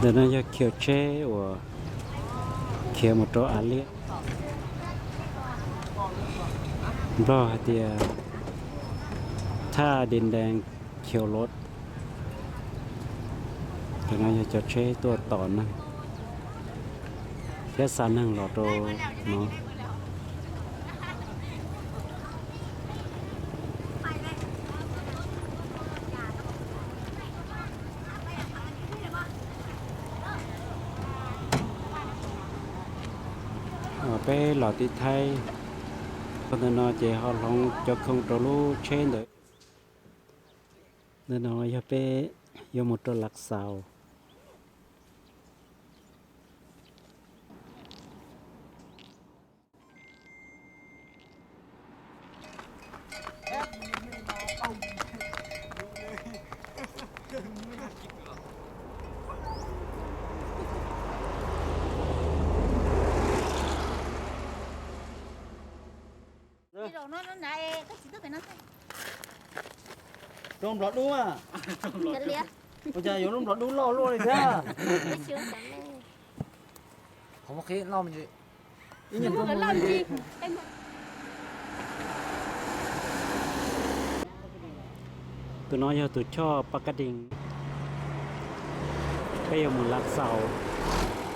Ntawm no yog khiv tsheb uas khiv mus rau Av Liab. Nplog hais tias thaj di dees khiv los. Ntawm no yog cov tsheb tuaj tom neeg thiab xa neeg los rau no. Peb los tim Thaib, ntawm no ces ho hloov cov khoo rau lub tsheb ntawd. Ntawm no yog peb yuav mus rau Lav Xaus. Rau nplov dub a. Ua cas yuav lub nplov dub loj luaj li thiab? Tus no yog tus choj Pas Kas Dees. Peb yuav mus Lav Xaus.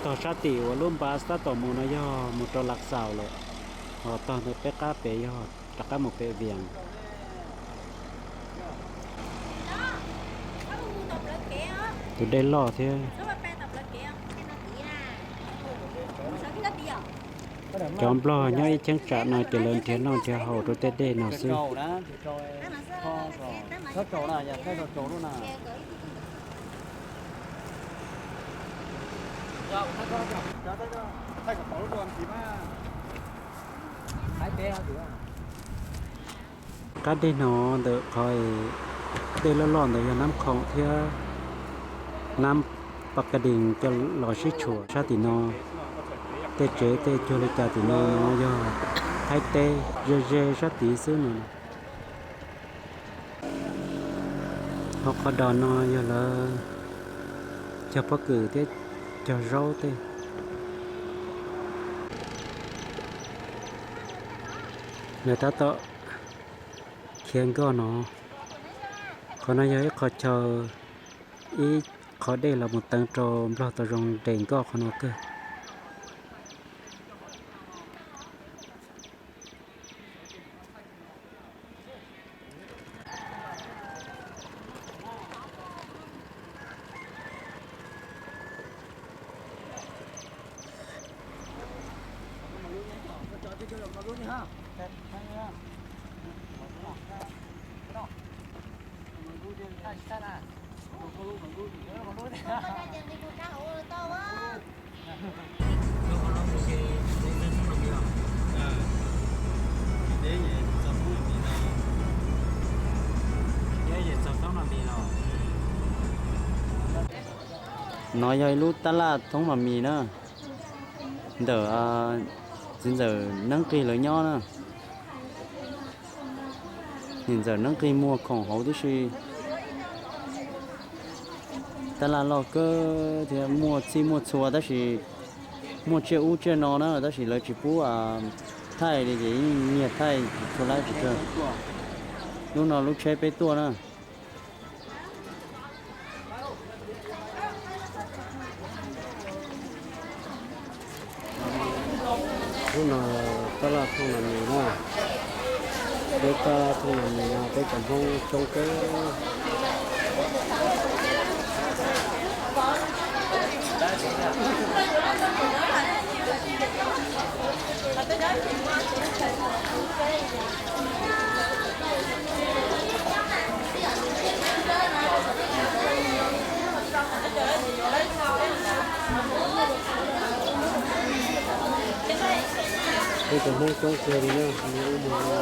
Tog sab tim uas lub npas tab tom mus no yog mus rau Lav Xaus lawm, ho tog ntawm peb qab pem yog rov qab mus pem Vias. Tus dej loj thiab. Cov Nplog nyob ib cheeb tsam no ces lawv nrhiav noj nrhiav haus rau tej dej no xwb. Qab dej no ntawm qhov dej loj loj ntawd yog Nab Khoom thiab Nab Pas Kas Dees coj los sib tshuam sab tim no. Tej tsev tej cuag li cas tim no no yog Thaib teb ze ze sab tid xwb no. Hauv qhov dos no yog lawv cog pob kws thiab cog zaub tej. Lawv tab tom khiav nkoj no. Qhov no yog ib qho chaw, ib qho dej los mus teev rau Nplog tau zoo nres nkoj qhov no kawg. No yog ib lub tab laj thoob mas mis na, ntawm txiv ntxawm Neeb Qig lawv nyob na. Niam ntxawm Neeb Qig muag khoom hauv tib si. Tab laj loj kawg thiab muaj txhij muaj txhua tab sis muaj tsiaj ub tsiaj no na tab sis lawv tsis pub thaij li ces yeej nyiag thaij tsis tshua laib pes tsawg. Lub no lub tsheb peb tuaj na. Lub no tab laj thooj nas mis na. Peb tab laj thooj nas mis no peb cov Hmoob coob kawg. Peb cov Hmoob coob kawg li na, mus ub mus no.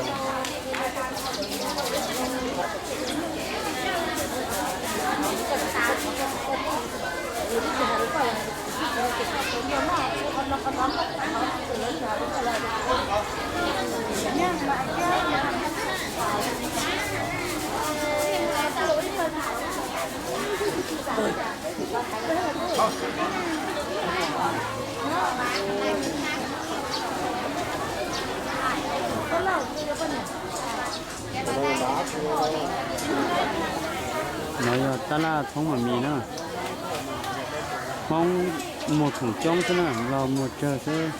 No yog tab laj thoob mam mis na. Hmoob muag khoom coob xwb na, Nplog muag tsawg xwb.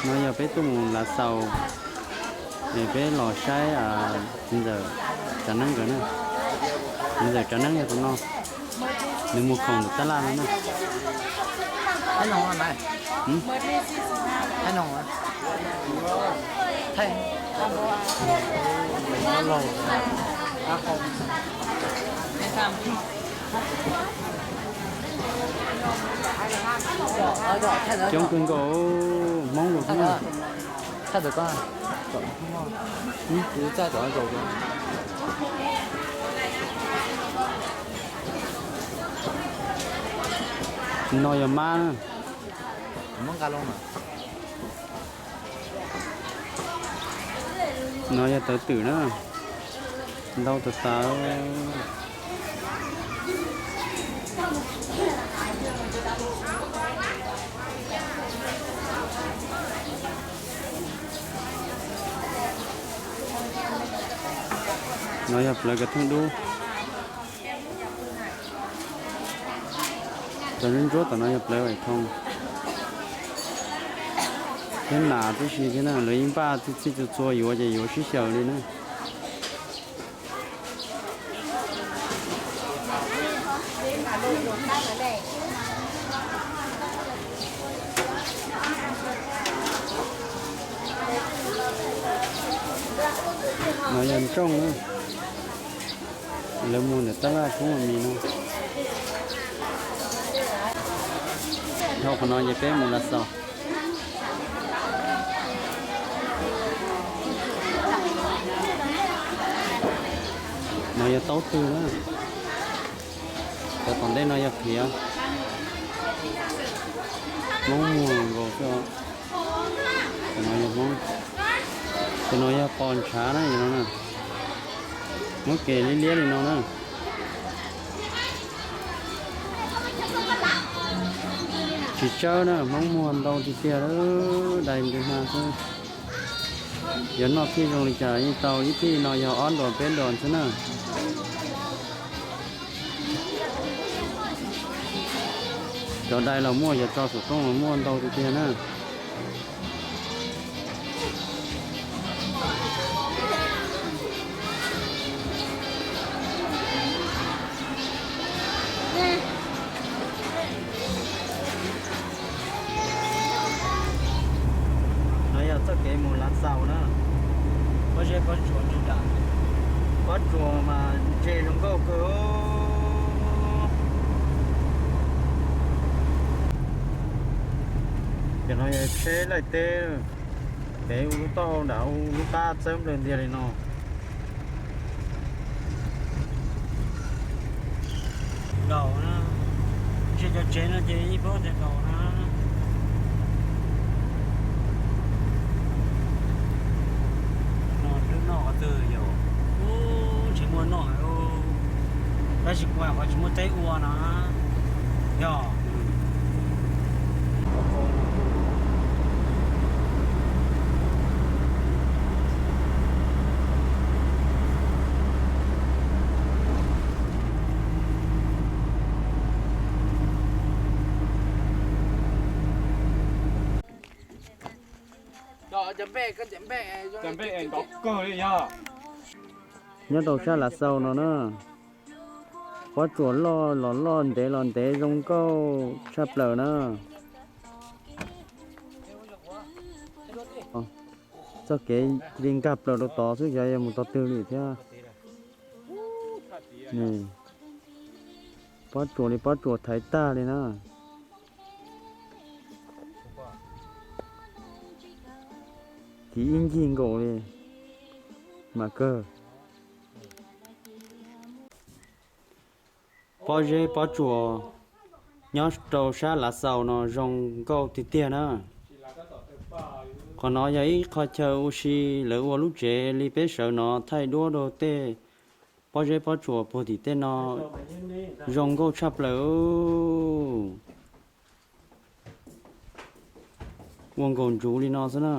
No yog peb tuaj mus lav xaus, es peb los saib txiv ntxawm Tsav Neeb nkawd na. Txiv ntxawm Tsav Neeb yog tus no, nws muag khoom ntawm tab laj no na. Coob kawg nkaus, Hmoob lus thiab. No yog mab na. No yog tawv twm na, ntau tas tas. No yog plawv kav theej dub. Cov ntsuab ntsuab tom no yog plawv vais thoo thiab nas tib si thiab na, lawv yeej npaj txhij txhij txhua txhua yuav ces yuav sib xyaw li na. No yog ntsooj na. Lawv muag ntawm tab laj thoob mam mis no. Dhau qhov no ces peb mus lav xaus. No yog taub twg na. Cov tom ntej no yog qhiav. Hmoob muag nkaus xwb os. Cov no yog Hmoob. Cov no yog pos ntshav na, yog no na. Muab kev liab liab li no na. Tsis tsawb na, Hmoob muag ntau tiag tiag, dai ntu hma xwb. Yog noj thij zoo li cas yeej tau, ib thij no yog ob nrog peb nrog xwb na. Cov dai los muaj, cov tso saum rooj los muaj, ntau tiag tiag na. No yog txoj kev mus lav xaus na. Pob zeb pob tsuas, pob tsuas mas ntse zoo nkauj kawg. Cov no yog tsheb laij teb, pem ua lub taub hau nram ua lub qab txawb nplawg ntiag li no. Daus na, ntshe cov tsev no ces ib pob tias daus na. No twb noj qhov twg yog, tsis muaj noj, tab sis kuv qhov tsis muaj teb ua no yog. Nyob rau sab Lav Xaus no na, pob tsuas loj los loj, ntev los ntev, zoo nkauj tshaj plaws na. Txoj kev cia li nkag plaws rau tod xwb, xyov yuav mus tog twg li thiab. Pob tsuas li pob tsuas thaiv tag li na. Kiv ib ncig nkaus li mas kawg. Pob zeb pob tsuas nyob rau sab Lav Xaus no zoo nkauj tiag tiag na. Qhov no yog ib qho chaw ua si, lawv ua lub tsev li peb sawv no thaij duab rau tej pob zeb pob tsuas puag tim tej no, zoo nkauj tshaj plaws. Ua nkaus ntsuv li no xwb na.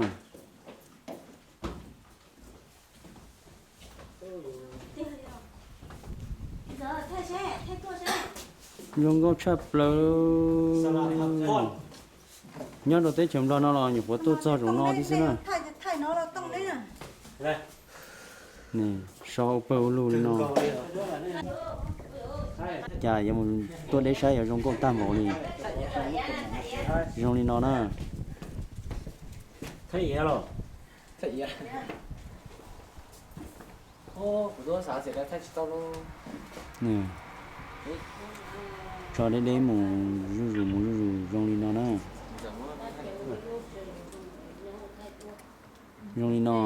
Zoo nkauj tshaj plaws. Nyob rau teb chaws Nplog no los nyuam qhuav tuaj txog zaum no tib xwb na. So pawg ua lug li no. Cas yuav mus tuaj deb saib yuav zoo nkauj tag npaum li. Zoo li no na. Tso deb deb mus zuj zus mus zuj zus zoo li no na. Zoo li no.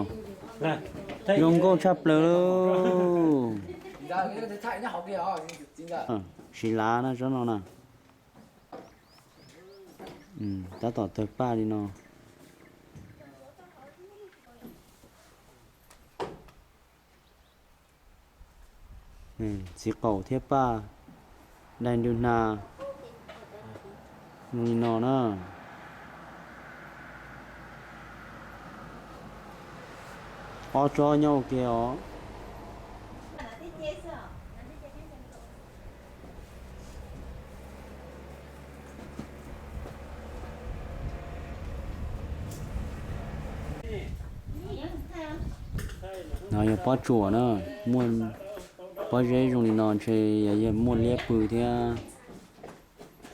Zoo nkauj tshaj plaws. Siv lav na tsob no na. Tab tom tawg paj li no. Txiv qaum thiab paj dai ntws hna li no na. Ob tsob nyob ua ke os. No yog pob tsuas na, muaj pob zeb zoo li no ntshe yog muaj liab pw thiab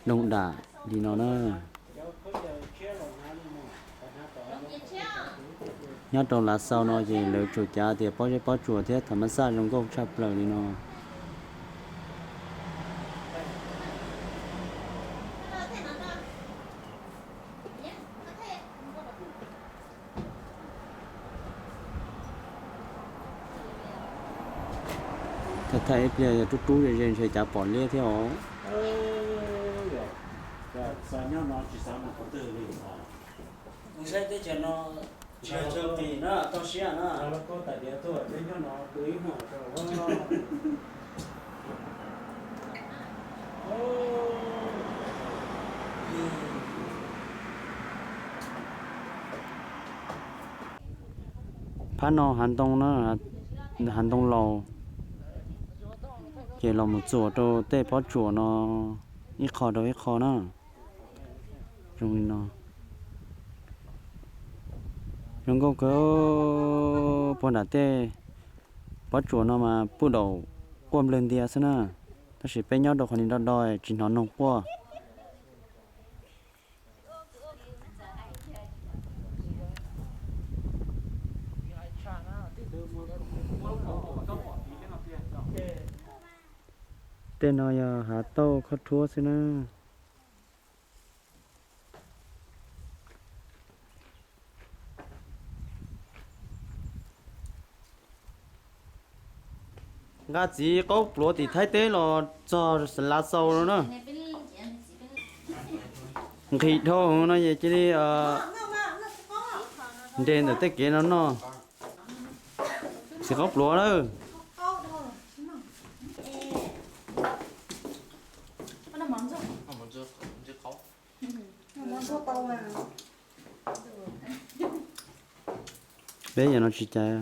doog dam li no na. Nyob rau Lav Xaus no ces lawv tsuas cav tias pob zeb pob tsuas thiab tham mas xaj zoo nkauj tshaj plaws li no. Thaij thaij ib pliag yog rub rub ze ze ntshe cav pom liab thiab os. Kuv saib teb chaws no tsis yog chaw tim na, toj siab na. Phab no hav ntoo na, hav ntoo laus, ces los mus txuas rau tej pob tsuas no ib qho rau ib qho na. Zoo li no, zoo nkauj kawg. Puag nram tej pob tsuas no mas puj daum quaj nplawg ntia xwb na, tab sis peb nyob rau qhov ni do do tsis hnov noog quaj. Tej no yog hav tauj khob rhuab xwb na. Nqa txiv qaub pluav tim Thaib teb los txog Lav Xaus no na. Nqhis dhau no es cia li nres ntawm tej kev no noj. Txiv qaub pluav lawm. Peb yam no tsis cas,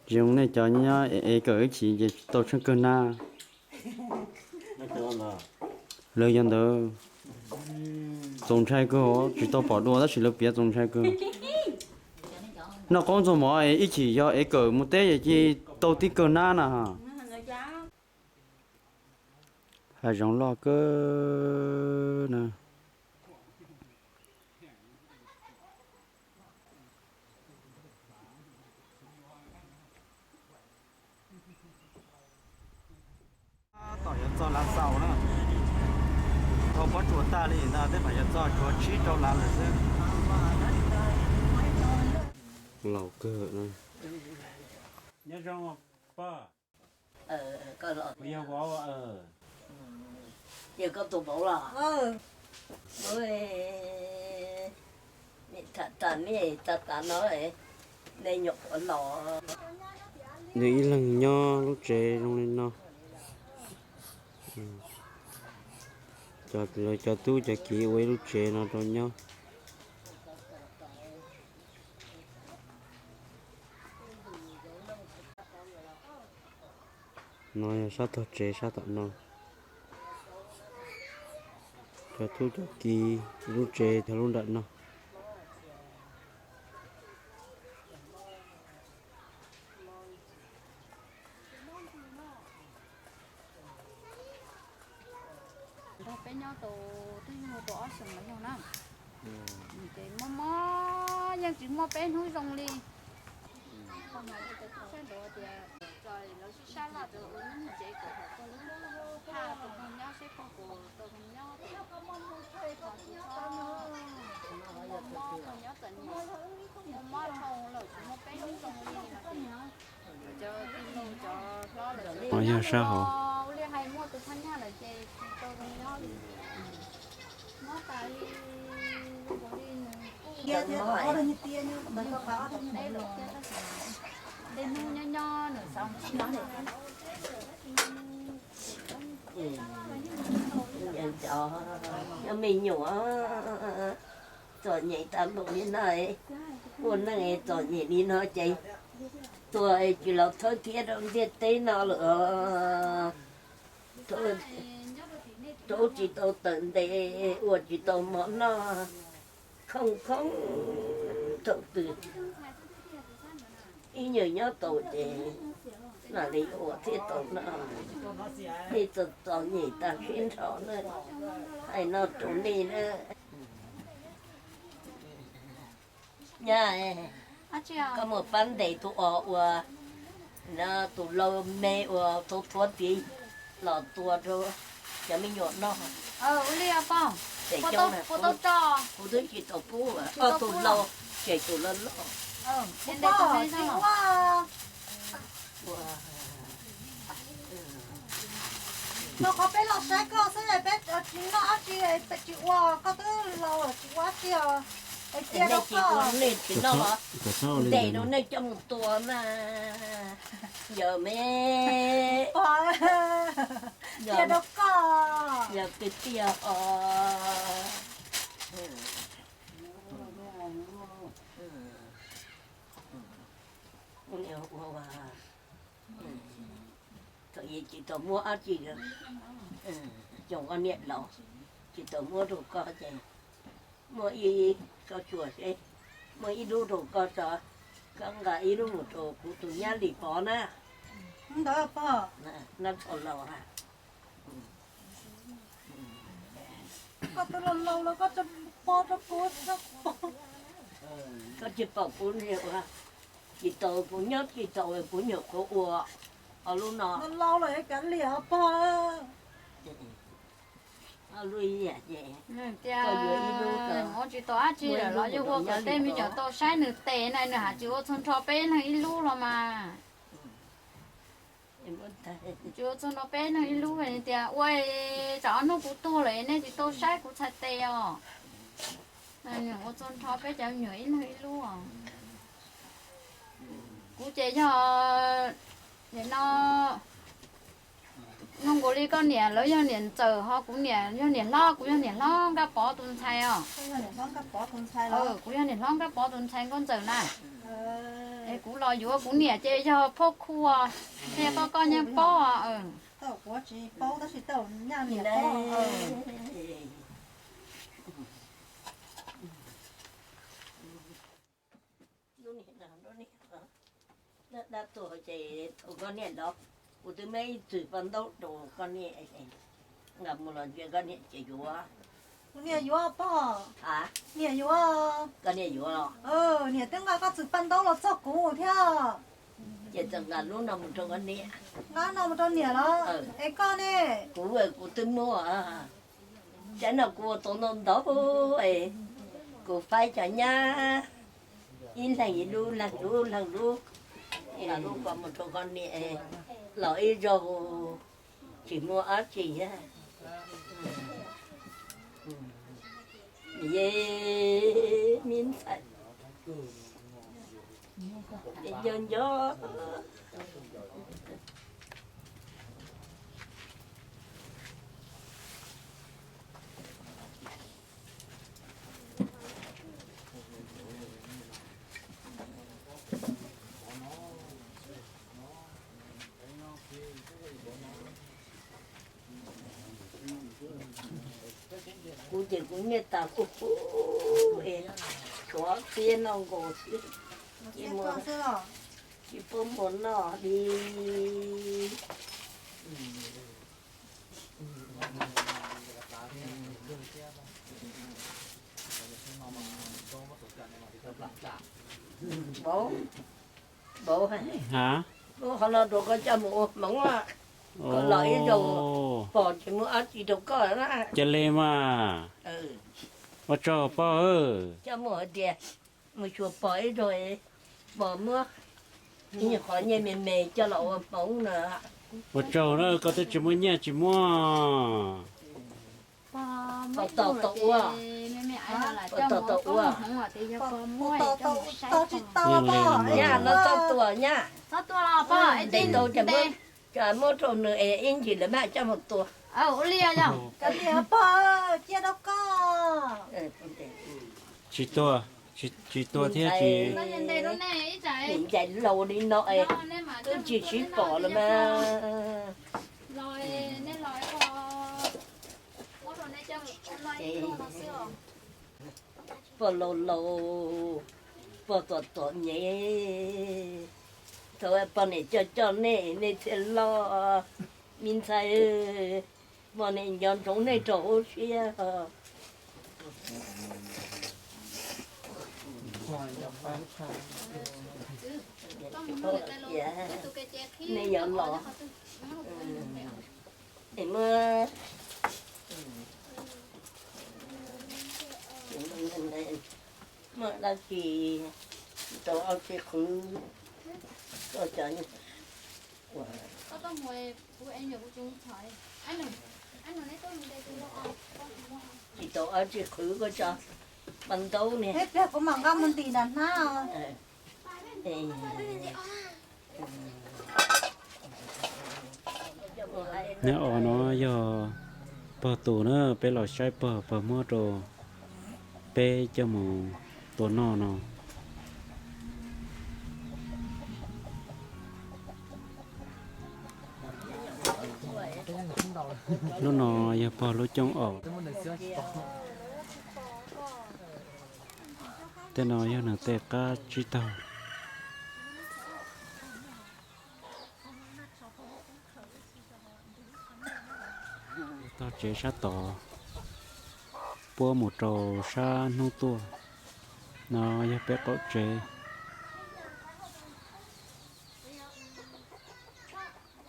tsis zoo nej cov nyob ev kawm ib chim ces tau tsheej kawg na. Lawv yog ntawd txaus ntshai kawg, tsis tau pom dua tab sis lawv piav txaus ntshai kawg. Noj qaub ntxuag mov ib chim yog ev kawm mus teb ces cia tau tib kawg nab na. Hav zoov loj kawg na. Tab tom yuav txog Lav Xaus na, dhau pob tsuas tag li ntag, tej pam yuav txog tshuav tsib rau lav lawm xwb. Laus kawg na. Yog koj tus vauv los? Tham nej tas tas no, nej nyuam qhuav los. Nws ib leeg nyob lub tsev zoo li no. Lawv cov tub cov kiv ua ib lub tsev no rau nyob. No yog sab tog tsev sab tom no. Cov tub cov kiv lub tsev cov lub nram no. Nrog peb nyob tau twb yog tau ob xyoos los yog na. Ces mob mob yeej tsis muaj peb hnub zoo li. Sab nraud tias tso lawv sib sab laj rau ua lub tsev kom tau phooj ywg nyob seb phooj ywg tau nyob. Mob mob nyob txom nyem, mob dhau lawm tsis muaj peb hnub zoo li no ces. Yog sab hauv. Cov me nyuam txom nyem tag npaum li no, ua neej txom nyem li no ces tuag tsis los thawb thiab rau ntiaj teb no lawm. Rau tsis tau tawm ntes, ua tsis tau mov noj, khooj khooj thaum twg. Ib nyuag nyob tau ces mam li ua thiaj tau noj. Nej txom txom nyem tag sib nrho na, hais no rau nej na. Nyab, koj mus pab ntes tus os uas, tus lau me uas thuav thuav tid los tua rau cov me nyuam noj. Kuv twb tsis tau pub, tus lau, ces tus lau loj. Rau qhov peb los saib koj xwb, peb tsis noj dab tsi, peb tsis ua, koj twb laus lawm tsis ua dab tsi os. Cia rau koj, nej tsis noj los ntes rau nej coj mus tua mas. Yog me, cia rau koj, yog tiag tiag os. Thaum tsis tau muab dab tsi, xyoo koj niam laus, tsis tau muab rau koj ces muab ib, koj xyuas seb, muab ib lub rau koj tso, koj nqa ib lub mus rau kuv tus nyab Lis Pov na. Ntawd pog, nab txhos laus na. Koj twb laus laus los koj tseem pog rau kuv. Koj tsis pom kuv li ua, tsis tau kuv nyob tsis tau kuv nyuam qhuav ua ob lub no. Laus lawm kav liam pog. Ob lub ib yam ces, tias koj yuav ib lub, ua tsis tau dab tsi lawm los yuav ua kom tej me nyuam tau saib nws tes na, nws hais tsis ua txog nrho peb leeg ib lub los mas. Tsis ua txog nrho peb leeg ib lub, tias ua tsam ob hnub kuv tuag lawm nej tsis tau saib kuv txhais tes os. Ua txog nrho peb cov me nyuam ib leeg ib lub os. Kuv ces yog nim no zoo nkaus li koj niam lawv yog niam ntxawm ho kuv niam yog niam hlob, kuv yog niam hlob Nkaj Pov tus ntxhais os. Kuv yog niam hlob Nkaj Pov tus ntxhais nkauj ntxawm na. Es kuv los yuav kuv niam ces yog phauj khu os, thiaj koj koj nyeej paub os. Dab tuag ces thaum koj niam los, kuv twb muab ib txwm paj ntaub rau koj niam, nqa mus los ntsia koj niam ces yuav. Kuv niam yuav pog. Niam yuav. Koj niam yuav los? Niam twb nqa koj txwm paj ntaub los txog kuv thiab. Ces txawm nqa lub no mus rau koj niam. Nqa no mus rau niam los? Es koj ne? Kuv, kuv twb muab. Tsam no kuv ua tau ntau ntau, kuv faib cov nyab ib leeg ib lub, leeg lub, leeg lub, nqa lub ko mus rau koj niam los ib zaug, tsis muaj dab tsi. Ye, Me ntxhais, nco nco. Kuv ces kuv nyiaj tas kuv kuv es tshuav txiab noj nkaus xwb, tsis pub muag noj li. Vauv, vauv, lub qhov no rau koj coj mus ua hmoov, koj los ib zaug pom tsis muaj dab tsi rau koj na. Cia li mas. Ua tsaug pog. Coj mus hais tias mus xyuas pog ib zaug, pog muab ib qho nyiaj me me coj los ua hmoov na. Ua tsaug na, koj twb tsis muaj nyiaj tsis muaj. Pog tau tau ua, pog tau tau ua. Nyaj no txhob tua nyaj. Ntes tau ces muab rau nws es ib ntsis lawv mam coj mus tua. Pog, cia rau koj. Tsis tua, tsis tua thiab tsis. Nim ncaim laus li no es twb tsis sib pom lawm mas. Pog laus laus, pog txom txom nyem, thaum pog niam coj coj nej, nej thiaj loj. Me ntxhais, pog niam nco ntsoov nej rau hauv siab. Nej yuav los es muab muaj dab tsi tau ob tsi qhwv koj cov. Tsis tau ob tsi qhwv koj cov pas ntaub ne. Ib pliag kuv mam nqa mus ntim nram hnab. Nyob os, no yog pog tus na, peb los saib pog, pog muab rau peb coj mus tua noj no. Lub no yog pog lub coob os. Tej no yog nws tej qab tsib taug. Tog tsev sab tod puab mus rau sab hnub tuaj. No yog peb qaum tsev.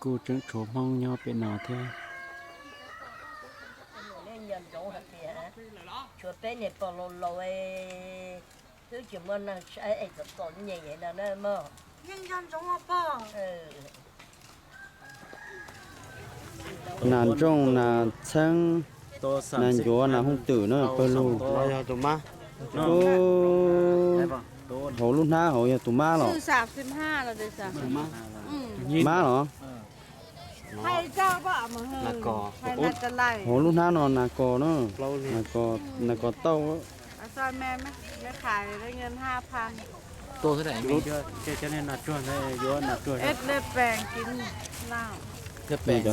Kuj tseem tshuav Hmoob nyob pem no thiab. Tshuav peb niag pog laus laus, twb tsis muaj neeg saib es txom txom nyem no na mog. Nas ntsooj nas txheeb nas ncuav nas hooj twm na pawg lug. Hauv lub hnab hauv yog tus mab los? Mab los? Hauv lub hnab no nas kos na, nas kos tauj. Cov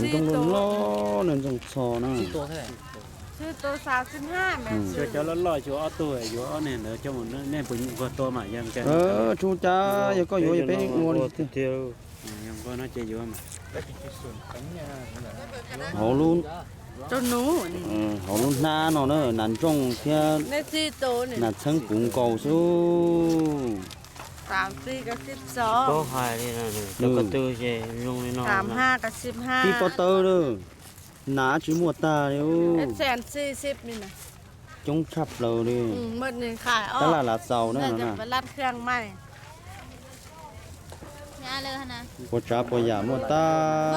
ntsooj loj loj na, ntsooj txho na. Cov loj loj xyuas ob tug, yuav ob niag ntawd coj mus, nej puas nyiam tua mas. Tsis ua cas, yog koj yuav yog peb ua li tiag. Hauv lub hnab no na, nas ntsooj thiab nas txheeb kuv nkaus xwb. Tib pob tawb na, nas tsis muaj tag li. Coob tshaj plaws li. Tab laj lav xaus na. Puas tsav puas yam muaj tag.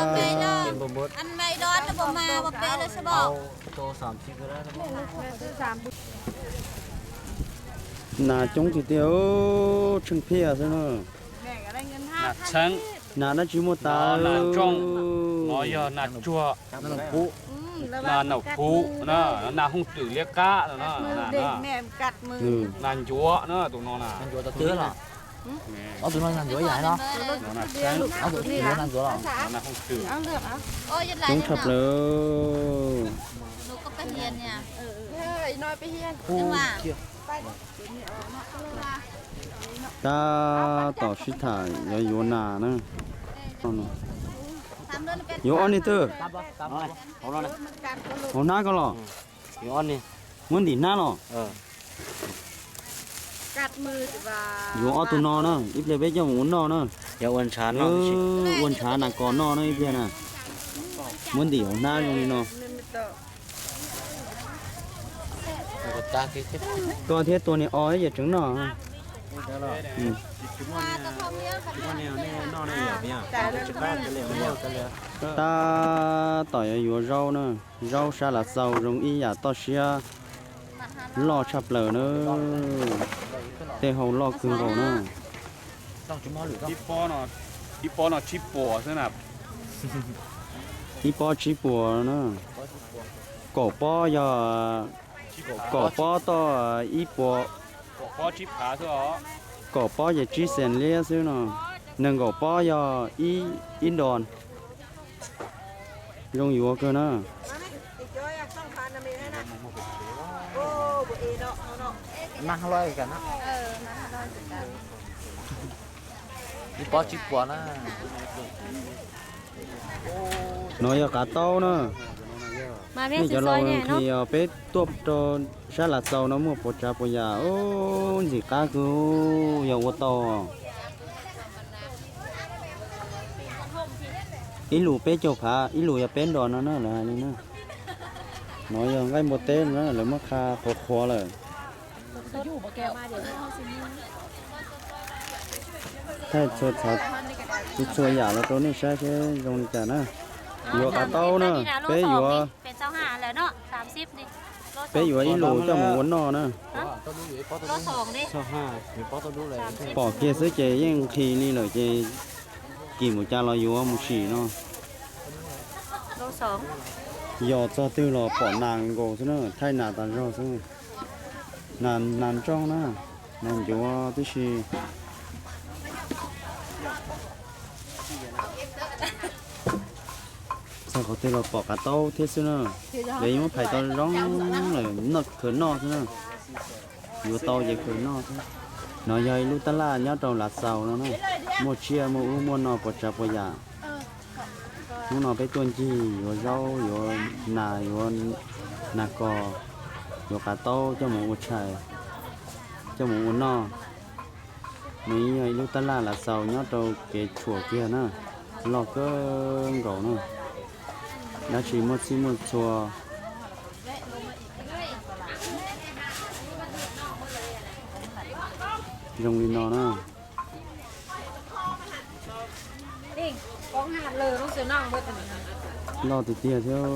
Nas coob tiag tiag, tsheej phiaj xwb na. Nas txheeb. Nas dab tsi muaj tas? Nas ntsooj, no yog nas tsuag, nas naum phuv, nas hooj twm liab qab no, nas ncuav na, tus no na. Ob tug no yog nas ncuav yam no. Nas txheeb, nas ncuav los. Coob tshaj plaws. Tab tom sib tham yuav yuav nas na. Yuav ob niag twg? Hauv hnab ko los? Muab ntim hnab los? Yuav ob tug no na, ib pliag peb coj mus ua noj na. Ua ntshav nas kos noj na ib pliag na. Muab ntim hauv hnab zoo li no. Tua thiab tua niag o ib yam tseem noj. Tab tom yuav yuav zaub na, zaub sab lav xaus zoo ib yam toj siab loj tshaj plaws na. Tej hau loj kawg nkaus na. Ib pob no tsib puas xwb na. Ib pob tsib puas na. Kaum pob yog, kaum pob toj ib puas. Kaum pob ces tsib xees liab xwb no. Nees nkaum pob yog ib, ib dos. Zoo yuav kawg na. Ib pob tsib puas na. No yog qav taub na. Nej cov laus nqhis os, peb tuaj rau sab lav xaus no muaj puas tsav puas yam. Ub, ntxim qab kawg, yog ua tau. Ib lus peb caug phav, ib lus yog peb dos no na, lawv hais li na. No yog nqaij npua teb na, lawv muab qha qhuav qhuav lawm. Thaij txhua, txhua yam los rau nej saib seb zoo li cas na. Yuav qav taub na, peb yuav, peb yuav ib lus coj mus ua noj na. Pom kiag xwb ces yeej nqhis li lawm ces kim mus cas los yuav mus sim no. Yos txog twg los pom nas nkaus xwb na, thaij nas tas zog xwb. Nas, nas ntsooj na, nas ncuav tib si. Txog qhov twg los pom qav taub thiab xwb na. Lawv yeej muab phais tau zoo lawm, noj khaws noj xwb na. Yuav tau ces khaws noj xwb. No yog ib lub tab laj nyob rau Lav Xaus no na, muaj tsiaj muaj ub muaj no puas tsav puas yam. Hnub no peb tuaj ncig yuav zaub, yuav nas, yuav nas kos, yuav qav taub coj mus ua tshais, coj mus ua noj. Nws yog ib lub tab laj Lav Xaus nyob rau kev tshuam kiag na, loj kawg nkaus na, dab tsi muaj txhij muaj txhua zoo li no na. Loj tiag tiag thiab.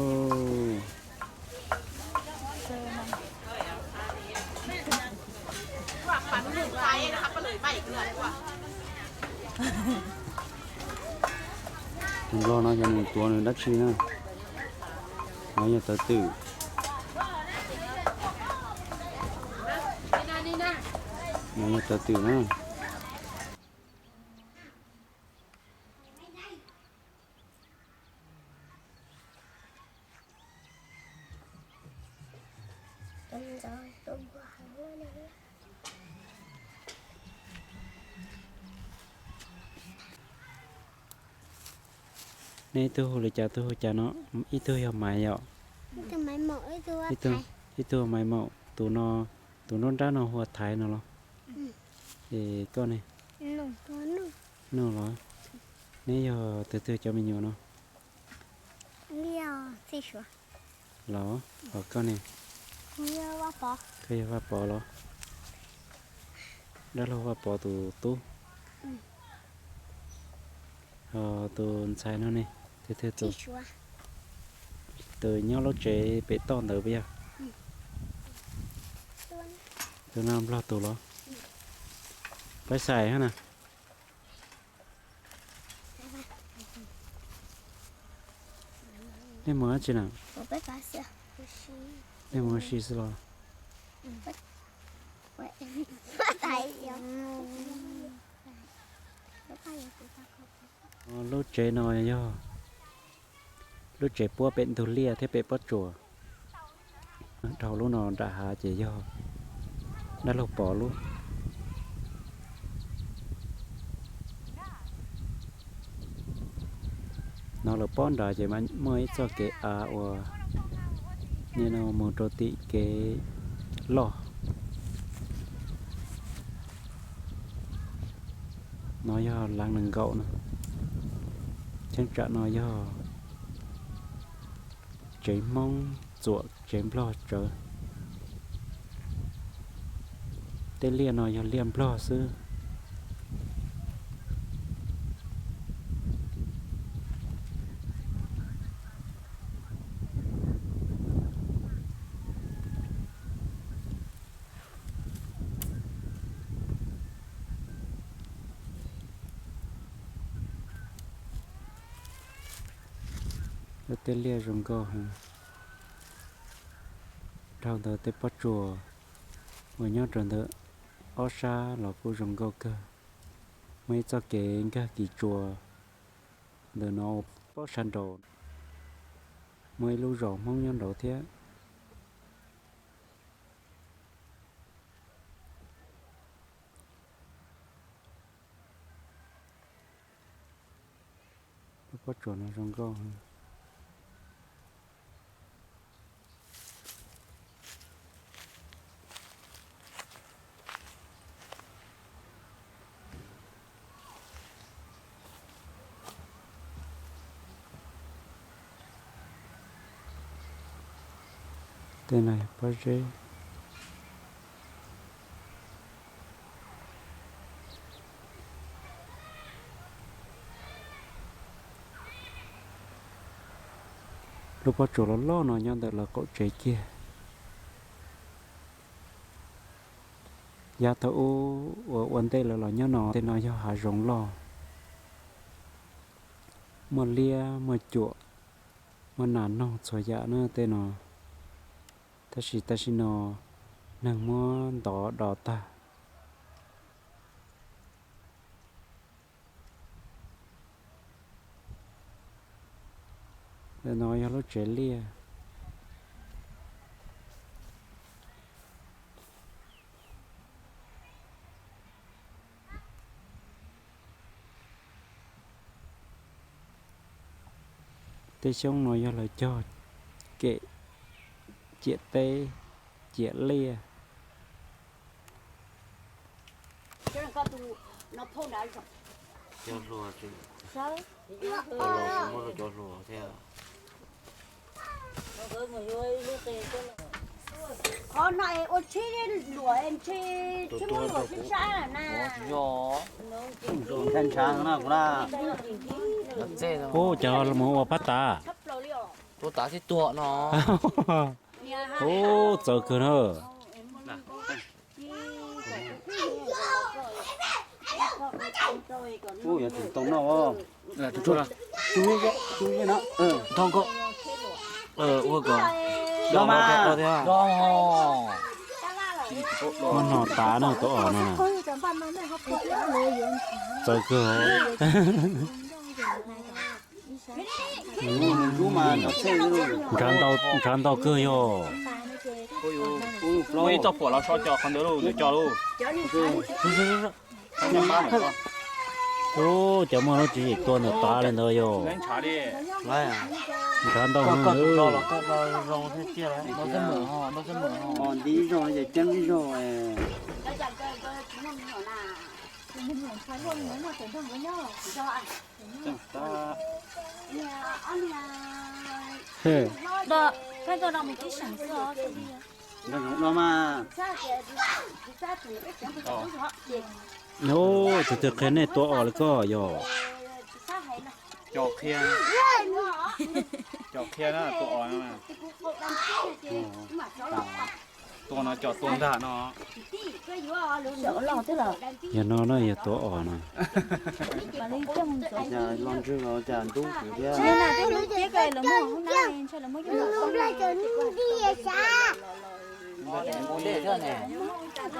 Tus nplog no yog nws tuav nws dab tsi na? No yog tawv twm. No yog tawv twm na. Nej ib tug hu li cas, tus hu cas no? Ib tug yog Maiv yom? Ib tug Maiv Maum, tus no, tus nruab nrab no hu ua Thaiv no los? Es koj ne? Nuj los? Neb yog tus twg cov me nyuam no? Los, ho koj ne? Koj yog Vaj Pov los? Dab laug Vaj Pov tus tub. Ho tus ntxhais no ne? Tus twg tus? Tus nyob lub tsev pem toj ntawd puas yog? Tus no nplog tus los? Peb xais na. Nej mus dab tsi na? Nej mus ua si xwb los? Lub tsev no yog lub tsev puab pem ntug liaj thiab pem pob tsuas. Dhau lub no nram hav ces yog dab laug Pov lub. No lawv pob nrad ces muaj ib txoj kev av uas nim no mus rau tim kev loj. No yog laav nees nkaum no. Cheeb tsam no yog tsev Hmoob txuam tsev Nplog tsawv. Tej liaj no yog liaj Nplog xwb. Tej liaj zoo nkauj heev. Dhau ntawd tej pob tsuas uas nyob rau ntawm ob sab los kuj zoo nkauj kawg. Muaj ib txoj kev nkag kis tsua ntawm no pob sab nraud. Muaj ib lub zos Hmoob nyob nraud thiab. Lub pob tsuas no zoo nkauj. Tej no yog pob zeb. Lub pob tsuas loj loj no nyob ntawm lawv qaum tsev kiag. Yav thaum ub uas ua ntej lawv los nyob no, tej no yog hav zoov loj, muaj liab muaj cuam, muaj nas noog txhua yam na tej no. Tab sis tam sim no neeg muab ntov do tag. Ntawm no yog lub tsev liaj. Tej xyoob no yog lawv cog kem ciam teb ciam liaj. Qhov no es ua tsheb luam ntshe tsheb muab luam sib sab na. Ub, cov mus ua pab tav. Ua tav tib tuag no. Ub, txawv kawg na. Muab hno tav na tus os no. Txawv kawg. Ntshav ntau kawg yog. Muaj ib txoj phuam los so cos qhov ntawd lauj, nws cos lauj. Ub, cov muaj lub tswv yim tua ntawm tav li ntawd yog. Ntshav ntau heev. Ub, tus twg qhia nej tua os li koj yog? Cov qhia na tua os no. Tua no cov tua ntag no. Yog no na yog tuav os no. Los ntswg los cas ntub kuv thiab.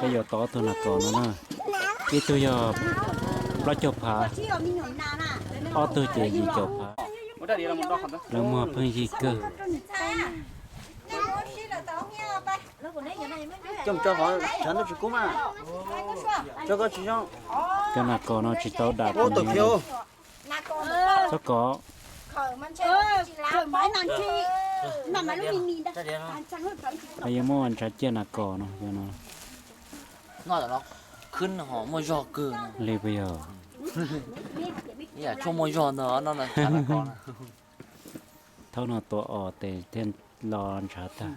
Peb yuav tau ob tug nas kos no na. Ib tug yog plaub caug phav, ob tug ces yim caum phav. Lawv muag pheej yig kawg. Coj mus tso hov tshav ntuj tsis kub mas. Tso koj tsis zoo. Cov nas kos no tsis tau dam tus niam li. Txhob kov. Yuav muaj ntshav ciaj nas kos no, yog no. Khwb ho muaj zog kawg li puas yog? Ib yam tshuaj muaj zog ntag no. Thaum no tua os tes thiaj los ntshav tag.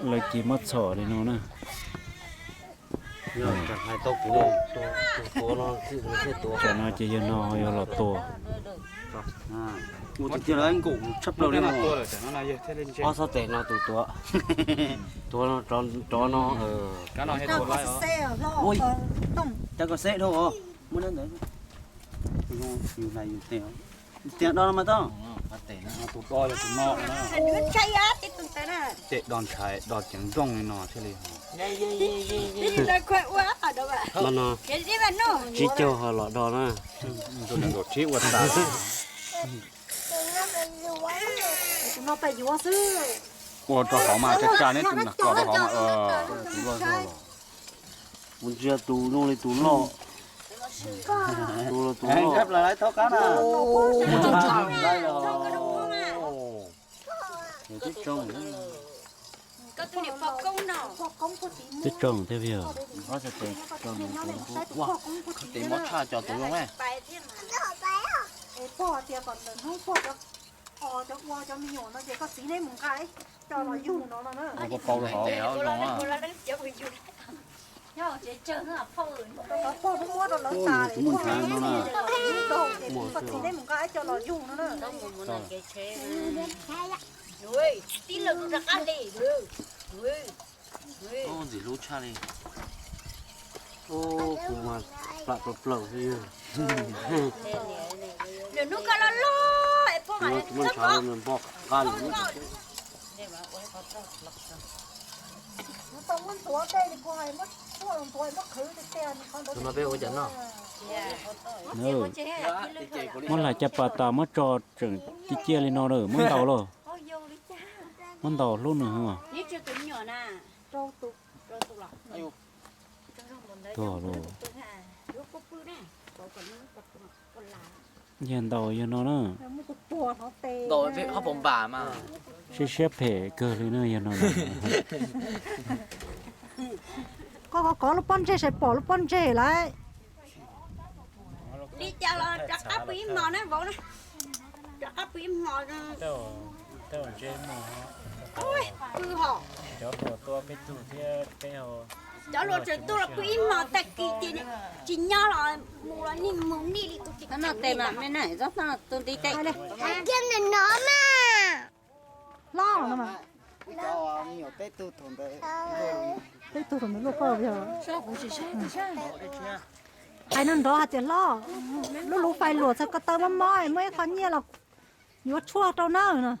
Lawv cia muab txhom li no na. Tsam no ces yog no yog los tua. Ua tiag tiag los nkaum tshaj plaws li no. Ob xob tes no tus tuav, tuav rov no. Cas koj xeb dhau, muab dab ntawd. Yus hlais yus tes, tias do no mas tau. Tus do yog tus no. Tes do ntshai do ceev nrooj li no thiaj li. No no, tsib caug ho los do na. Nkaum tsib ua tas. Ua rau hauv mas tsa tsa neb tus nas kos rau hauv mas. Kuv ntsia tus zoo li tus loj. Tus los tus loj. Twb tsoo, twb tsoo thiab yog. Tes mob tshaj cov tus zoo ne. Tus muaj ntshav no na. Ntxim hlub tshaj li. Kuv mas plam plaws plaws xwb. Nws hnub koj loj loj es pog mas nws muaj ntshav npog qab li. Tus no peb ua cas noj? Muab hlais caj pas tas muab tso tseem ciaj ciaj li no lawm muab ntaus lauj. Muab ntaus hlub nws. Tuag lauj. Yog ntaus yog no na. Siab siab phem kawg li na yog no na. Koj kov kov lub pob ntseg saib pom lub pob ntseg lawm. Li cas los rov qab pw ib hmos na vauv na. Rov qab pw ib hmos. Pw hos. Cov hluas tseem tuaj los pw ib hmos tag kis ces tsis nyob los mus los nij mus nij li tus tsis no tes mas me na tus ntiv tes. Hais kiag ntawm no mas. Hlob no mas. Peb tug thaum ntawd luaj koj yog. Hais no nrov hais tias hlob, lub lub fais luam txhais ko taw mob mob muaj ib qho nyiaj los yuav tshuaj rau nawb no.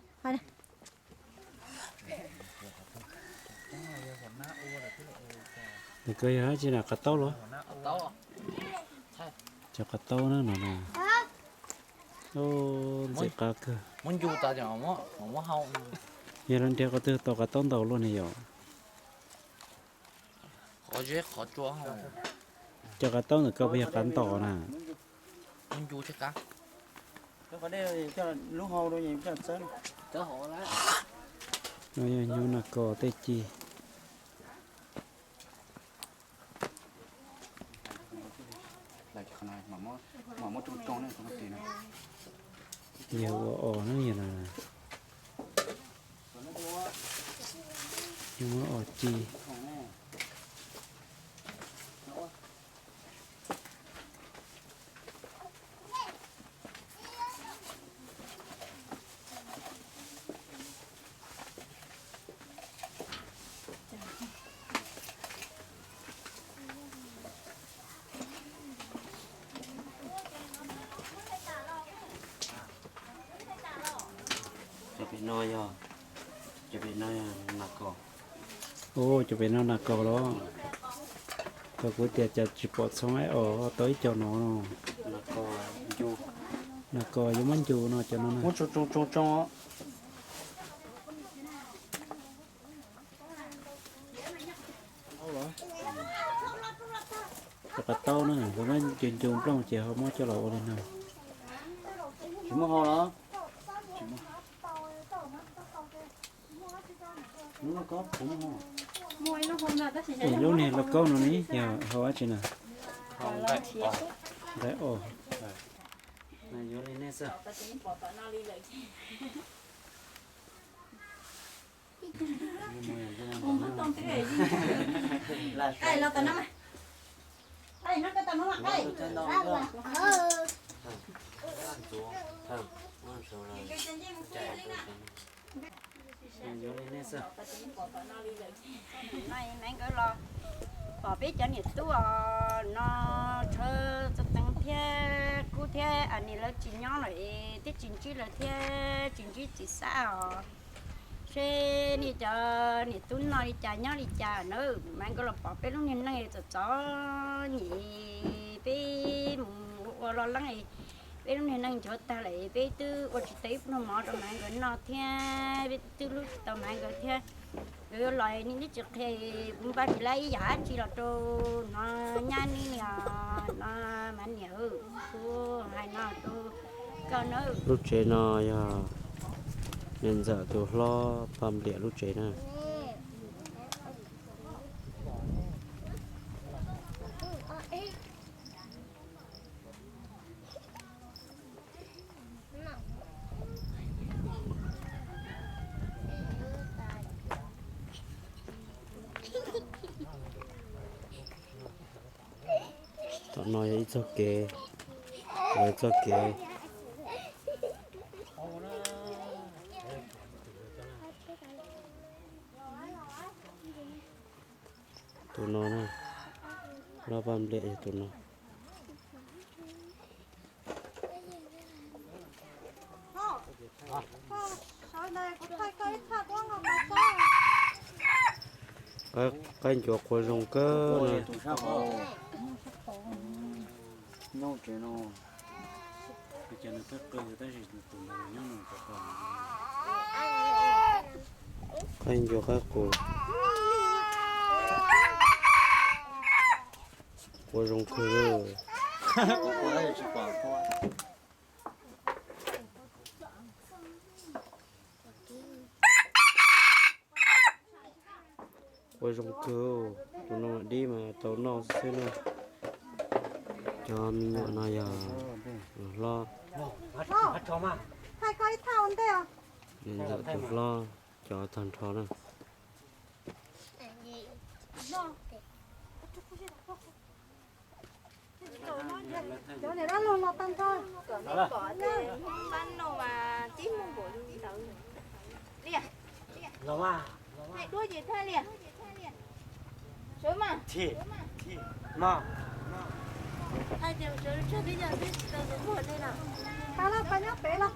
Nws kawg yog dab tsi na, qab taub los? Cov qab taub na no na. Ntxim qab kawg. Yog lawv nrhiav qhov twg tau qab taub ntaus luaj ne yom? Cov qab taub ntawm koj puas yog qab ntaus na? No yog hnyuv nas kos tej ci. Yog ua os na yog no. Yog muab os ci. Ua, cov pem no nas kos los? Thaum kuv tias cas tsis pom txhoov es os tau ib co no no. Nas kos yuav muab ncu no cov no na. Cov qos taub na, lawv muab ncu ncu nplooj ces ho muab coj los ua li no. Lub niag lauj kaub no ne yog hau dab tsi na? Nqaij os. Yuav li nej xwb. Yuav li nej xwb. Maiv nkawd los pom peb cov niam tub os no, tshuav Txoov Teev thiab Kub thiab Anis lawv tsis nyob lawm es twb tsis ntsib lawv thiab tsis ntsib txiv Xab os. Seb nej cov niam tub no li cas nyob li cas na, Maiv nkawd los pom peb lub niag neej txom txom nyem, peb mus ua ua lo leeb, peb lub niag neej nchuav tag lawm, peb twb ua tsis tau ib pluag mov rau Maiv nkawd noj thiab, peb twb hlub tsis tau Maiv nkawd thiab. Nkawd yuav los nej twb tsis qhia, kuv npaj tsis tau ib yam dab tsi los rau no, nyab nej os no, Maiv niam, kuv hais no rau koj na. Lub tsev no yog niam ntxawm tus hlob Paj Npliam lub tsev na. Tom no yog ib txoj kev, lawv txoj kev. Tus no na, hlob Paj Npliam yog tus no. Qaib ncuav qua zoo kawg. Qaib ncuav qaib qus qua zoo kawg. Qua zoo kawg, tus no dib mas tau noj xwb na. Cov me nyuam no yog hlob, tus hlob, cov tag nrho na. Cov niam dab laug los tag nrho. Pab los, pab nyob pem los.